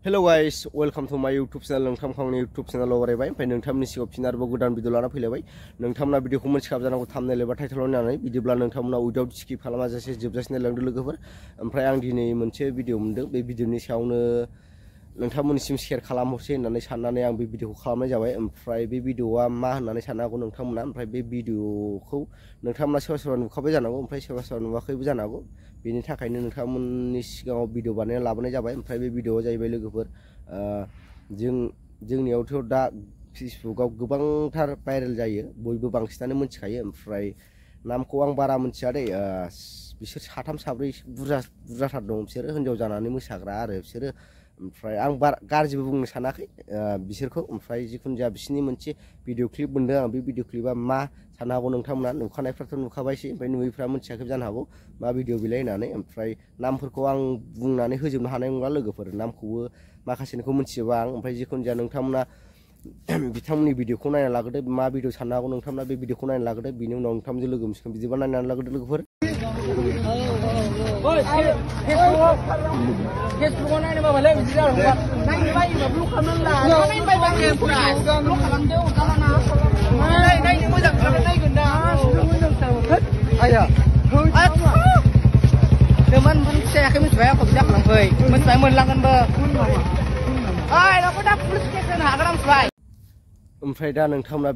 Hello guys, welcome to my YouTube channel. नोंथांमोननि YouTube channel बरायबाय ओमफ्राय नोंथांमोननि सिगाङाव फिन आरोबाव गोदान भिडिअ लाना फैलायबाय। नोंथांमोना भिडिअखौ मोनथिखाब जानांगौ थाम्बनेल एबा टाइटेलाव नायनानै बिदिब्ला नोंथांमोना उइदाउट स्किप खालामाजासे जोबजासिम नायलांदो लोगोफोर। ओमफ्राय आं दिनै मोनसे भिडिअ मोनदों, बे भिडिअनि सायावनो नोंथांमोननिसिम शेयार खालामहरसै होननानै साननानै आं बे भिडिअखौ खालामनाय जाबाय। ओमफ्राय बे भिडिअआ मा होननानै साननो हागौ नोंथांमोना, ओमफ्राय बे भिडिअखौ नोंथांमोना सोरबा सोरबा नुखाबाय जानांगौ, ओमफ्राय सोरबा सोरबा नुवाखैबो जानो हागौ। बेनि थाखायनो नोंथांमोननि सिगाङाव भिडिअ बानायना लाबोनाय जाबाय। ओमफ्राय बे भिडिअआ जाहैबाय लोगोफोर जोंनियावथ' दा फेसबुकआव गोबांथार भाइरेल जायो, बयबो बांसिनानो मिथिखायो। ओमफ्राय नामखौ आं बारा मिथिया दे, बिसोर साथाम साब्रै बुरजाथार दं, बिसोरो हिन्जाव जानानै मोसाग्रा आरो बिसोरो। ओमफ्राय आं बारा गाज्रिबो बुंनो सानाखै बिसोरखौ। ओमफ्राय जिखुनु जाया बिसोरनि मोनसे भिडिअ क्लिप मोनदों आं। बे भिडिअ क्लिपआ मा साननो हागौ नोंथांमोना, नुखानायफ्राथ' नुखाबायसै, ओमफ्राय नुयैफ्रा मिथियाखैबो जानो हागौ मा भिडिअ बिलाय होननानै। ओमफ्राय नामफोरखौ आं बुंनानै होजोबनो हानाय नंला लोगोफोर, नामखौबो माखासेनिखौ मिथिजोबा आं। ओमफ्राय जिखुनु जाया नोंथांमोना बिथांमोननि भिडिअखौ नायना लाग्रोदो, मा भिडिअ साननो हागौ नोंथांमोना बे भिडिअखौ नायना लाग्रोदो, बिनि उनाव नोंथांमोनजों लोगो मोनसिगोन। बिदिबा नायनानै लाग्रोदो लोगोफोर। फेसबुकाव नायनो बाबालाय बिदि जादों, नायनो बायोबा ब्लक खालामनांला, नायनो बायोबा गेमफोरा ब्लक खालामदो, अरजालाना नायनो मोजां खालामना नायगोन दा आया देमान मोनथियाखै, मिथिबाय आंखौ बिदा खालामफै, मिथिबाय मोनलांगोनबो ओइ रावबो दा पुलिस केस होनो हागोन आं मिथिबाय। ओमफ्राय दा नोंथांमोना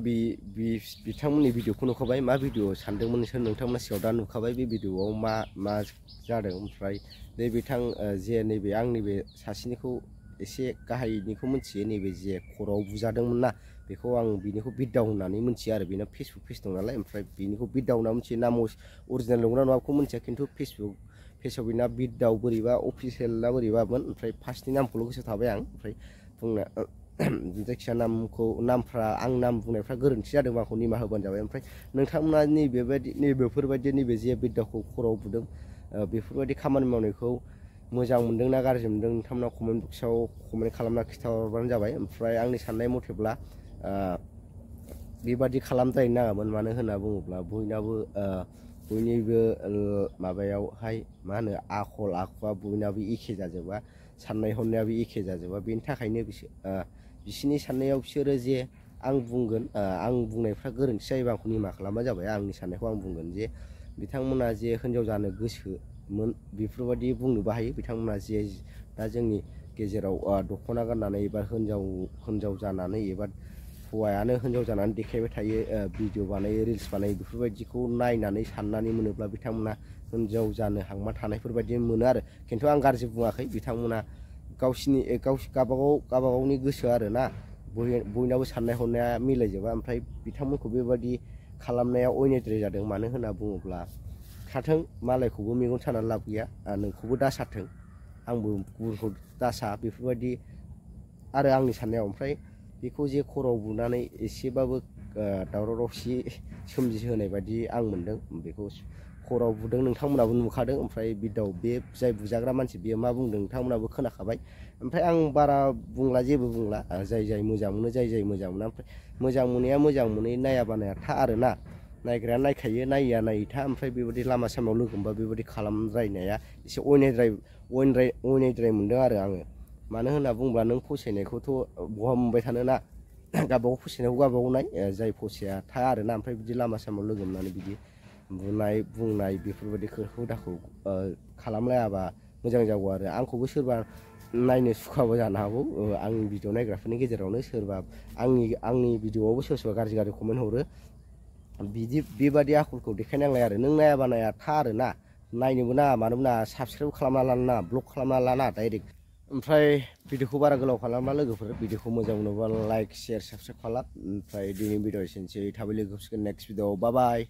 बिथांमोननि भिडिअखौ नुखाबाय, मा भिडिअ सानदोंमोन नोंसोर, नोंथांमोना सिगाङाव दा नुखाबाय बे भिडिअआव मा जादों। ओमफ्राय बे बिथां जे नैबे आं नैबे सासेनिखौ एसे गाहायनिखौ मिथियो, नैबे जे खर'आव बुजादोंमोन ना, बेखौ आं बिनिखौ बिद्दाव होननानै मिथियो आरो। बेना फेसबुक पेज दं नालाय, ओमफ्राय बिनिखौ बिद्दाव होनना मिथियो। नाम अरिजिनेल नंगौना नङाखौ मिथिया, खिन्थु फेसबुक पेजाव बिना बिद्दाव बोरैबा अफिसियेल ना बोरैबामोन। ओमफ्राय फार्स्टनि नामखौल' गोसोआव थाबाय आं, ओमफ्राय बुंनो जायखिया नामफ्रा आं नाम बुंनायफ्रा गोरोन्थि जादों, आंखौ निमाहा होबानो जाबाय। ओमफ्राय नोंथांमोना नैबेफोरबायदि नैबे जे बिद्दावखौ खर'आव बुदों, बेफोरबायदि खामानि मावनायखौ मोजां मोनदों ना गाज्रि मोनदों, नोंथांमोना कमेन्ट बक्सआव कमेन्ट खालामना खिन्थाहरबानो जाबाय। ओमफ्राय आंनि साननाय मथेब्ला बेबादि खालामद्रायनो नाङामोन, मानो होनना बुङोब्ला बयनिबो माबायावहाय मा होनो आखल आखुआ बयनाबो एखे जाजोबा, साननाय हनायाबो एखे जाजोबा। बेनि थाखायनो बिसोरनि साननायाव बिसोरो जे आं बुंगोन, आं बुंनायफ्रा गोरोन्थि जायोबा आंखौ निमाहा खालामबा जाबाय। आंनि साननायखौ आं बुंगोन जे बिथांमोना जे हिन्जाव जानो गोसोमोन, बेफोरबायदि बुंनोबो हायो। बिथांमोना जे दा जोंनि गेजेराव दख'ना गाननानै एबा हिन्जाव जानानै एबा हौवायानो हिन्जाव जानानै देखायबाय थायो, भिडिअ बानायो, रिल्स बानायो, बेफोरबायदिखौ नायनानै साननानै मोनोब्ला बिथांमोना हिन्जाव जानो हांमा थानायफोरबायदि मोनो आरो। खिन्थु आं गाज्रि बुङाखै, बिथांमोना गावबागावनि गोसो आरो ना, बयनाबो साननाय हनाया मिलायजोबा। ओमफ्राय बिथांमोनखौ बेबायदि खालामनाया अयनायद्राय जादों। मानो होनना बुङोब्ला थाथों, मालायखौबो मेगन सानानै लाब गैया, नोंखौबो दासाथों, आंबो गुबुनखौ दासा, बेफोरबायदि आरो आंनि साननायाव। ओमफ्राय बेखौ जे खर'आव बुनानै एसेबाबो दावराव दावसि सोमजिहोनाय बायदि आं मोनदों। बेखौ खर'आव बुदों, नोंथांमोनाबो नुखादों। ओमफ्राय बिद्दाव बे जाय बुजाग्रा मानसि बेयो मा बुंदों नोंथांमोनाबो खोनाखाबाय। ओमफ्राय आं बारा बुंला, जेबो बुंला, जाय मोजां मोनो, जाय मोजां मोना। ओमफ्राय मोजां मोनैया मोजां मोनै, नायाबा नाया था आरोना, नायग्राया नायखायो, नायैया नायै था। ओमफ्राय बेबायदि लामा सामायाव लोगो मोनबा बेबायदि खालामद्रायनाया एसे अयनायद्राय मोनदों आरो आङो। मानो होनना बुङोब्ला नों फसायनायखौथ' बहा मोनबाय थानो ना, गावबागाव फसायनायखौ गावबागाव नाय, जाय फसाया था आरोना। ओमफ्राय बिदि लामा सामायाव लोगो मोननानै बिदि बुंनाय बेफोरबायदि हुदाखौ खालामलायाबा मोजां जागौ आरो। आंखौबो सोरबा नायनो सुखुवाबो जानो हागौ, आंनि भिडिअ नायग्राफोरनि गेजेरावनो सोरबा आंनि भिडिअआवबो सोरबा गाज्रि कमेन्ट हरो। बेबादि आखलखौ देखायनांलाय आरो। नों नायाबा नाया था आरोना, नायनोबो नाङा, मानोबो नाङा, साबसक्राइब खालामना लानो नाङा, ब्लक खालामना लाना डाइरेक्ट। ओमफ्राय भिडिअखौ बारा गोलाव खालामला लोगोफोर, भिडिअखौ मोजां मोनोबा लाइक शेयार साबसक्राइब खालाम। ओमफ्राय दिनै भिडिअ एसेनोसै, थाबै लोगो हमसिगोन नेक्स्ट भिडिअआव, बाय बाय।